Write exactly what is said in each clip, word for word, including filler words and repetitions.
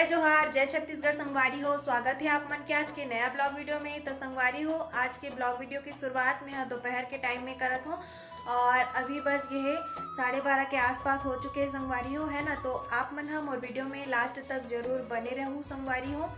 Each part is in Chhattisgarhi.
जोहार, जय छत्तीसगढ़ संगवारी हो। स्वागत है आप मन के आज के नया ब्लॉग वीडियो में। तो संगवारी हो, आज के ब्लॉग वीडियो की शुरुआत में ह दोपहर के टाइम में करत हो और अभी बज गए है साढ़े बारह के आसपास हो चुके हैं संगवारी हो, है ना। तो आप मन ह मोर वीडियो में लास्ट तक जरूर बने रहू संगवारी हो।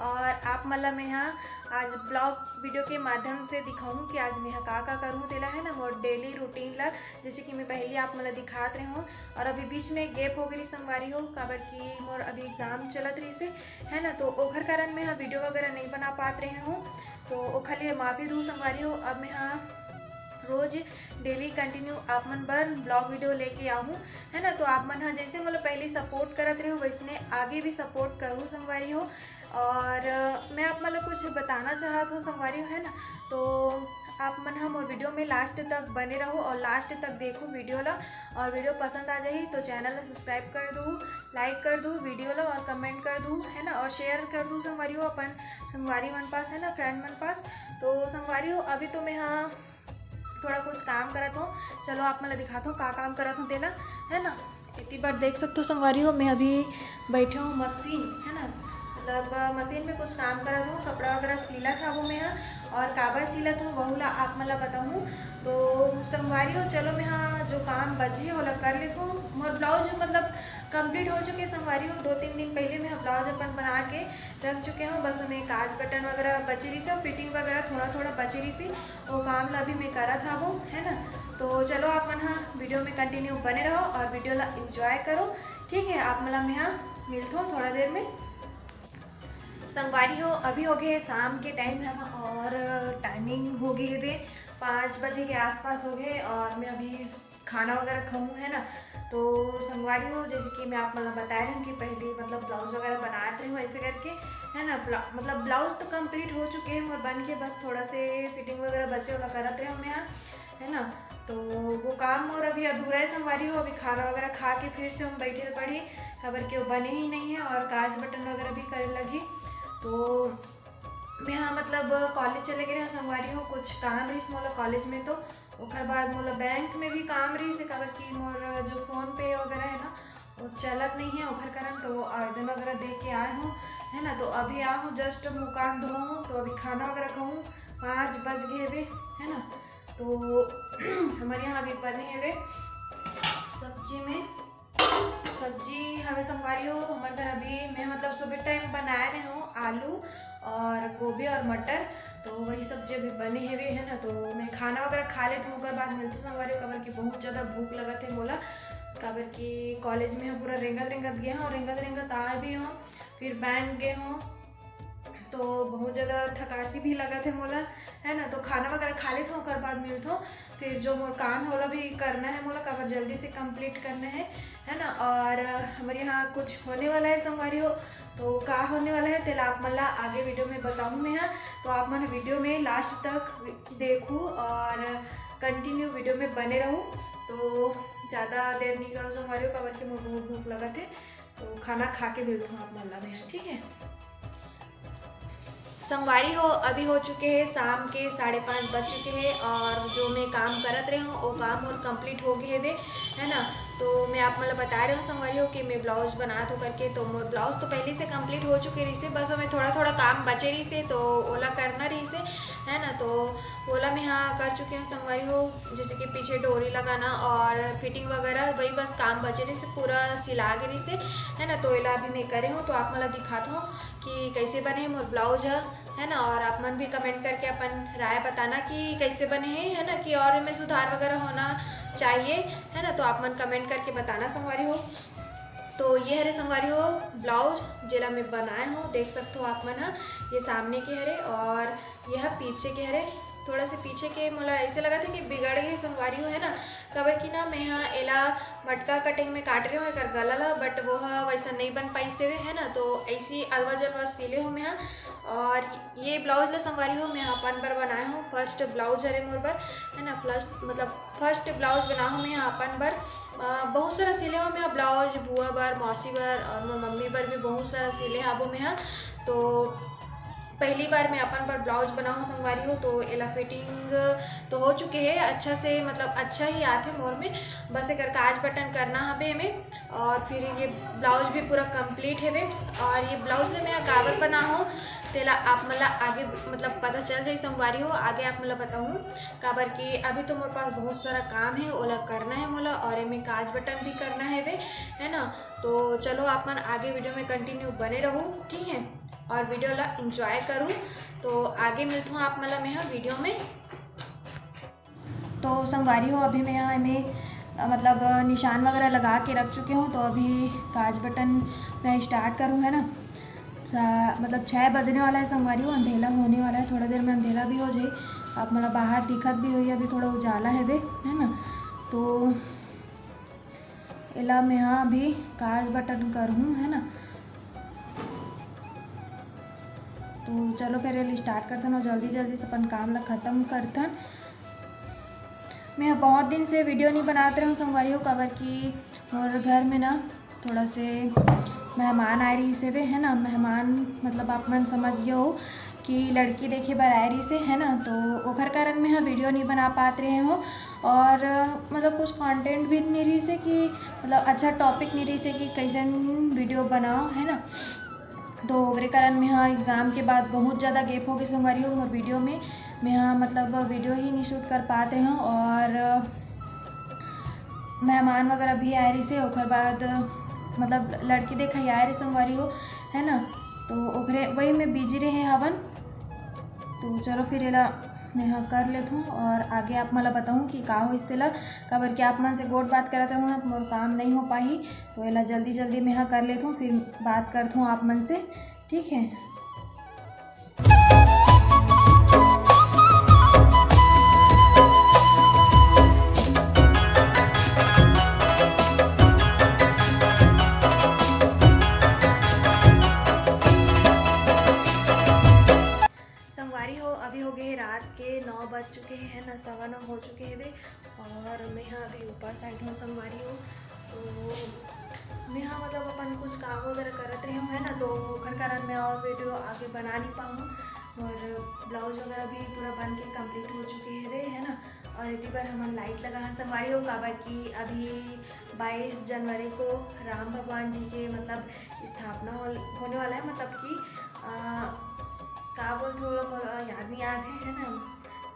और आप मन ला मैं ह आज ब्लॉग वीडियो के माध्यम से दिखाऊँ कि आज मैं ह का का करूँ तेला, है ना, मोर डेली रूटीन ला, जैसे कि मैं पहले आप मन ला दिखात रहे हूँ। और अभी बीच में गैप हो गई संगवारी हो, काबर कि मोर अभी एग्जाम चलत रही से, है ना, तो ओखर कारण मैं ह वीडियो वगैरह नहीं बना पात रहे हूँ, तो ओखर लिए माफी दू संगवारी हो। अब मैं ह रोज डेली कंटिन्यू आप मन बर ब्लॉग वीडियो लेके आहूँ, है ना। तो आप मन ह जैसे मोला पहले सपोर्ट करत रहे हो, वैसने आगे भी सपोर्ट करू संगवारी हो। और अ, मैं आप मन ला कुछ बताना चाहत हूँ संगवारी हो, है ना। तो आप मन ह मोर वीडियो में लास्ट तक बने रहो और लास्ट तक देखो वीडियो ला। और वीडियो पसंद आ जाही तो चैनल ला सब्सक्राइब कर दू, लाइक कर दू वीडियो ला और कमेंट कर दू, है ना, और शेयर कर दू संगवारी हो अपन संगवारी मन पास, है ना, फ्रेंड मन पास। तो संगवारी हो, अभी तो मैं ह थोड़ा कुछ काम करत हो, चलो आप मन ला दिखात हो का काम करत हो तेला, है ना। एती बर देख सकत हो संगवारी हो, मैं अभी बैठे हूँ मशीन, है ना, मतलब अ, मशीन में कुछ काम करत हूँ, कपड़ा वगैरह सिलत हवो मैं ह। और काबर सिलत हूँ वहू ला आप मन ला बताऊँ। तो संगवारी हो, चलो मैं ह जो काम बचे हे ओला कर लेत हूँ। मोर ब्लाउज मतलब कंप्लीट हो चुके संगवारी हो, दो तीन दिन पहले मैं ह ब्लाउज अपन बना के रख चुके हूँ। बस ओमे काज बटन वगैरह बचे रही से, फिटिंग वगैरह थोड़ा थोड़ा बचे रही से, वो काम ला भी मैं करत हवो, है ना। तो चलो आप मन ह वीडियो में कंटिन्यू बने रहो और वीडियो ला एंजॉय करो, ठीक है। आप मन ला मैं ह मिलत हूँ थोड़ा देर में। संगवारी हो, अभी हो गए शाम के टाइम है और टाइमिंग हो गई है पाँच बजे के आसपास हो गए और मैं अभी खाना वगैरह खाऊँ, है ना। तो संगवारी हो, जैसे कि मैं आप मन ला बता रही हूँ कि पहले मतलब ब्लाउज वगैरह बनात रही हूँ ऐसे करके, है ना। ब्ला-, मतलब ब्लाउज तो कंप्लीट हो चुके हैं मोर बन के, बस थोड़ा से फिटिंग वगैरह बचे वाला करत रहे हूँ मैं यहाँ, है ना। तो वो काम मोर अभी अधूरा है संगवारी हो, अभी खाना वगैरह खा के फिर से हम बैठे पड़ी, काबर के वो बने ही नहीं है और काज बटन वगैरह भी करे लगी। तो मैं हाँ मतलब कॉलेज चले गए रहे संगवारी हो, कुछ काम रही मोला कॉलेज में, तो ओकर बाद मोला बैंक में भी काम रही से, काबर कि मोर जो फोन पे वगैरह है ना, वो चलत नहीं है, ओकर कारण तो आवेदन वगैरह दे के आए हूँ, है ना। तो अभी आ हूँ, जस्ट मुँह कान धो हूँ, तो अभी खाना वगैरह खाऊँ, पाँच बज गए हवे, है ना। तो हमारे यहाँ अभी बने हवे सब्जी में, सब्जी हवे संगवारी हो हमारे घर। अभी मैं मतलब सुबह टाइम बनाए रहे हूँ आलू और गोभी और मटर, तो वही सब्जी अभी बने हवे, है ना। तो मैं खाना वगैरह खा लेती हूँ, ओकर बाद मिलती हूँ संगवारी हो, काबर कि बहुत ज़्यादा भूख लगत है मोला, काबर कि कॉलेज में हम पूरा रेंगत रेंगत गए हैं और रेंगत रेंगत आए भी हूँ, फिर बैंक गए हूँ, तो बहुत ज़्यादा थकासी भी लगत है मोला, है ना। तो खाना वगैरह खा लेत हूँ, ओकर बाद मिलत हूँ। फिर जो मोर काम है ओला भी करना है मोला, काबर जल्दी से कंप्लीट करना है, है ना। और हमारे यहाँ कुछ होने वाला है संगवारी हो, तो का होने वाला है तेला आप मन ला आगे वीडियो में बताऊँ मैं हाँ। तो आप मन वीडियो में लास्ट तक देखू और कंटिन्यू वीडियो में बने रहू। तो ज़्यादा देर नहीं करो संगवारी हो, काबर कि मोर बहुत भूख लगत है। तो खाना खा के मिलत हूँ आप मन ला मैं, ठीक है। संगवारी हो, अभी हो चुके हैं शाम के साढ़े पाँच बज चुके हैं और जो मैं काम करत रहे हूँ वो काम मोर कंप्लीट हो गए हवे, है ना। तो मैं आप मन ला बता रहे हूँ संगवारी हो कि मैं ब्लाउज बनात हूँ करके, तो मोर ब्लाउज तो पहले से कंप्लीट हो चुके रही से, बस ओमे थोड़ा थोड़ा काम बचे रही से, तो ओला करना रही से, है ना। तो ओला मैं हाँ कर चुके हूँ संगवारी हो, जैसे कि पीछे डोरी लगाना और फिटिंग वगैरह, वही बस काम बचे रही से, पूरा सिला गे रही से, है ना। तो एला अभी मैं करे हूँ, तो आप मन ला दिखात हूँ कि कैसे बने है मोर ब्लाउज है, है ना। और आप मन भी कमेंट करके अपन राय बताना कि कैसे बने हैं, है ना, कि और इनमें सुधार वगैरह होना चाहिए, है ना। तो आप मन कमेंट करके बताना संगवारी हो। तो ये हरे संगवारी हो ब्लाउज, जेला मैं बनाए हूँ, देख सकते हो आप मन ह, ये सामने के हरे और ये ह पीछे के हरे। थोड़ा से पीछे के मोला ऐसे लगत है कि बिगड़ गए संगवारी हो, है ना, काबर कि ना मैं ह एला मटका कटिंग में काट रहे हूँ एकर गला ला, बट वो ह वैसा नहीं बन पाइस हवे, है ना। तो ऐसी अलवा जलवा सिले हूँ मैं ह। और ये ब्लाउज ला संगवारी हो मैं अपन बर बनाए हूँ, फर्स्ट ब्लाउज हरे मोर बर, है ना, फर्स्ट मतलब फर्स्ट ब्लाउज बना हूँ मैं अपन बर। अ, बहुत सारा सिले हूँ मैं ब्लाउज, बुआ बर, मौसी बर और मोर मम्मी बर भी बहुत सारा सिले हाबो मैं ह। तो पहली बार मैं अपन बर ब्लाउज बनाऊँ संगवारी हो, तो एला फिटिंग तो हो चुके हे अच्छा से, मतलब अच्छा ही आथे मोर में। बस एकर काज बटन करना हवे एमे, और फिर ये ब्लाउज भी पूरा कंप्लीट हेवे। और ये ब्लाउज ले मैं काबर बनाहूँ, तेला आप मन ला आगे मतलब पता चल जाई संगवारी हो, आगे आप मन ला बताहूँ। काबर कि अभी तो मोर पास बहुत सारा काम है, ओला करना है मोला, और एमे काज बटन भी करना है वे, है ना। तो चलो आप मन आगे वीडियो में कंटिन्यू बने रहू, ठीक है, और वीडियो ला एंजॉय करू। तो आगे मिलत हूँ आप मन ला मैं वीडियो में। तो संगवारी हो, अभी मैं यहाँ एमे अ, मतलब अ, निशान वगैरह लगा के रख चुके हूँ। तो अभी काज बटन मैं स्टार्ट करूँ, है ना। सा, मतलब छः बजने वाला है संगवारी हो, अंधेला होने वाला है, थोड़ा देर में अंधेला भी हो जाए। आप मतलब बाहर दिखत भी होई, अभी थोड़ा उजाला है बे, है ना। तो एला मैं हाँ अभी काज बटन करहूँ, है ना। तो चलो फिर एला स्टार्ट करथन और जल्दी जल्दी से अपन काम ला खत्म करथन। मैं बहुत दिन से वीडियो नहीं बनात रहूँ संगवारी हो, काबर कि मोर घर में ना थोड़ा से मेहमान आए रहिस हेवे, है ना। मेहमान मतलब आप मन समझ गए हो कि लड़की देखे बर आए रहिस हे, है ना। तो ओखर कारण मैं ह वीडियो नहीं बना पात रहे हूँ, और मतलब कुछ कंटेंट भी नहीं रहिस हे कि मतलब अच्छा टॉपिक नहीं रहिस हे कि कैसन वीडियो बनाओ, है ना। तो ओकरे कारण मैं ह एग्जाम के बाद बहुत ज़्यादा गैप हो गए संगवारी हो मोर वीडियो में। मैं ह मतलब वीडियो ही नहीं शूट कर पात रहे हूँ, और मेहमान वगैरह भी आए रहिस हे, ओकर बाद मतलब लड़की देखा आए रहे संगवारी हो, है ना। तो ओकरे वही में बिजी रहे हवन। तो चलो फिर एला मैं ह कर लेत हूँ और आगे आप मन ला बताहूँ कि का होइस तेला, काबर कि आप मन से गोठ बात करत रहूँ ना, तो मोर काम नहीं हो पाही। तो एला जल्दी जल्दी मैं ह कर लेत हूँ, फिर बात करत हूँ आप मन से, ठीक है। संगवारी हो, अभी हो गए रात के नौ बज चुके हैं, है ना, सवा नौ हो चुके हैं बे। और मैं ह अभी ऊपर साइड हूँ संगवारी हो, तो मैं ह मतलब अपन कुछ काम वगैरह करत रही हूँ, है ना, तो ओखर कारण मैं और वीडियो आगे बना नहीं पाऊँ। और ब्लाउज वगैरह भी पूरा बन के कंप्लीट हो चुके हैं बे, है ना। और इतनी बार हमन लाइट लगा हन संगवारी हो, काबर कि अभी बाईस जनवरी को राम भगवान जी के मतलब स्थापना हो, होने वाला है, मतलब कि अ, का बोलते वो लोग, मोला याद नहीं आत है, है ना।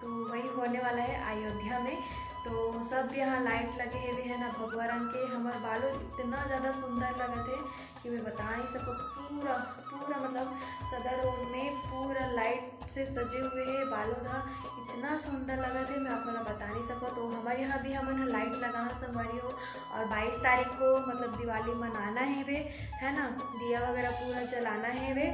तो वही होने वाला है अयोध्या में। तो सब यहाँ लाइट लगे हुए है ना भगवा रंग के। हमार बालोद इतना ज़्यादा सुंदर लगत है कि मैं बता नहीं सकूँ। पूरा पूरा मतलब सदर रोड में पूरा लाइट से सजे हुए है बालोद ह। इतना सुंदर लगत है, मैं आप मन ला बता नहीं सकूँ। तो हमारे यहाँ भी हमन ह लाइट लगा ह संगवारी हो, और बाईस तारीख को मतलब दिवाली मनाना है बे, है ना, दिया वगैरह पूरा जलाना है बे।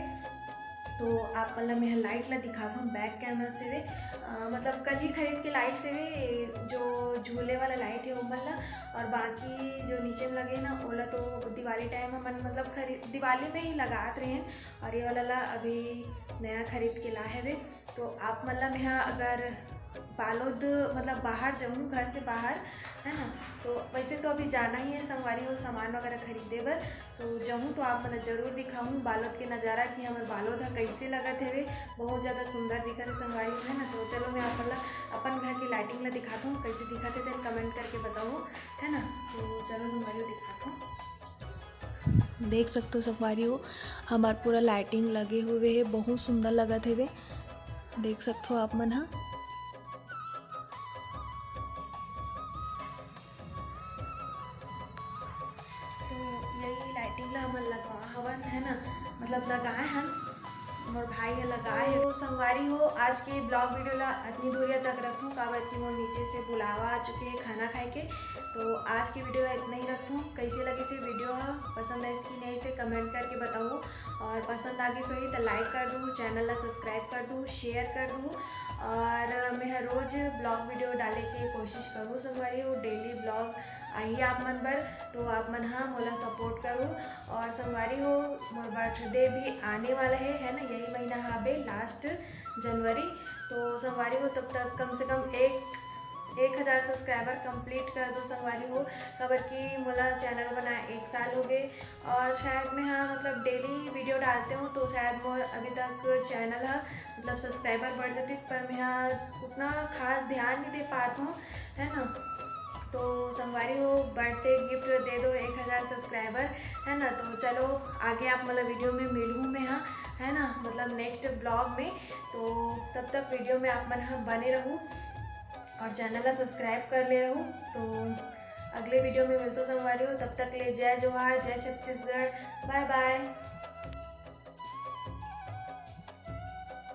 तो आप मन ला मैं ह लाइट ला दिखात हूँ बैक कैमरा से बे। अ, मतलब कल ही खरीद के लाइस हे बे, जो झूले वाला लाइट है ओमन ला, और बाकी जो नीचे में लगे ना ओला तो दिवाली टाइम हमन मतलब खरीद, दिवाली में ही लगात रहे हैं, और ये वाला ला अभी नया खरीद के ला है बे। तो आप मन ला मैं ह अगर बालोद मतलब बाहर जाऊँ घर से बाहर, है ना, तो वैसे तो अभी जाना ही है संगवारी हो सामान वगैरह खरीदे बर। तो जाऊँ तो आप मन ला जरूर दिखाऊँ बालोद के नज़ारा कि हमर बालोद ह कैसे लगत हवे। बहुत ज़्यादा सुंदर दिखत है संगवारी हो, है ना। तो चलो मैं आप मन ला अपन घर की लाइटिंग ला दिखात हूँ, कैसे दिखत है तेन कमेंट करके बताओ, है ना। तो चलो संगवारी हो दिखात हूँ। देख सकते हो संगवारी हो, हमार पूरा लाइटिंग लगे हुए है, बहुत सुंदर लगत हवे। देख सकते हो आप मन ह। तो यही लाइटिंग ला हमन लगवा हवन, है ना, मतलब लगाए हन, मोर भाई ह लगाए हे। तो संगवारी हो, आज के ब्लॉग वीडियो ला अतनी दूरिया तक रखूँ, काबर कि मोर नीचे से बुलावा आ चुके हे खाना खाए के। तो आज के वीडियो ला इतना ही रखूँ। कैसे लगे से वीडियो ह, पसंद आइस कि नहीं से कमेंट करके बताओ, और पसंद आ गइस होही तो लाइक कर दू, चैनल ला सब्सक्राइब कर दू, शेयर कर दू, और मैं ह रोज ब्लॉग वीडियो डाले के कोशिश करूँ संगवारी हो, डेली ब्लॉग आही आप मन बर। तो आप मन ह मोला सपोर्ट करो। और संगवारी हो, मोर बर्थडे भी आने वाला है, है ना, यही महीना हवे लास्ट जनवरी। तो संगवारी हो, तब तक कम से कम एक एक हज़ार subscriber complete कर दो संगवारी हो, काबर कि मोला channel बनाए एक साल हो गए और शायद मैं, हाँ, मतलब daily video डालते हूँ, तो शायद मोर अभी तक channel है, मतलब subscriber बढ़ जातीस, पर मैं, हाँ, उतना खास ध्यान नहीं दे पात हूँ, है ना। तो संगवारी हो, birthday gift दे दो एक हज़ार subscriber, है ना। तो चलो, आगे आप मोला video में मिलहूँ मैं, हाँ, है ना, मतलब next vlog में। तो तब तक video में आप मन, हाँ, बने रहू और channel ला subscribe कर ले रहू। तो अगले video में मिलतो संगवारी हो, तब तक ले जय जोहार, जय छत्तीसगढ़, bye bye।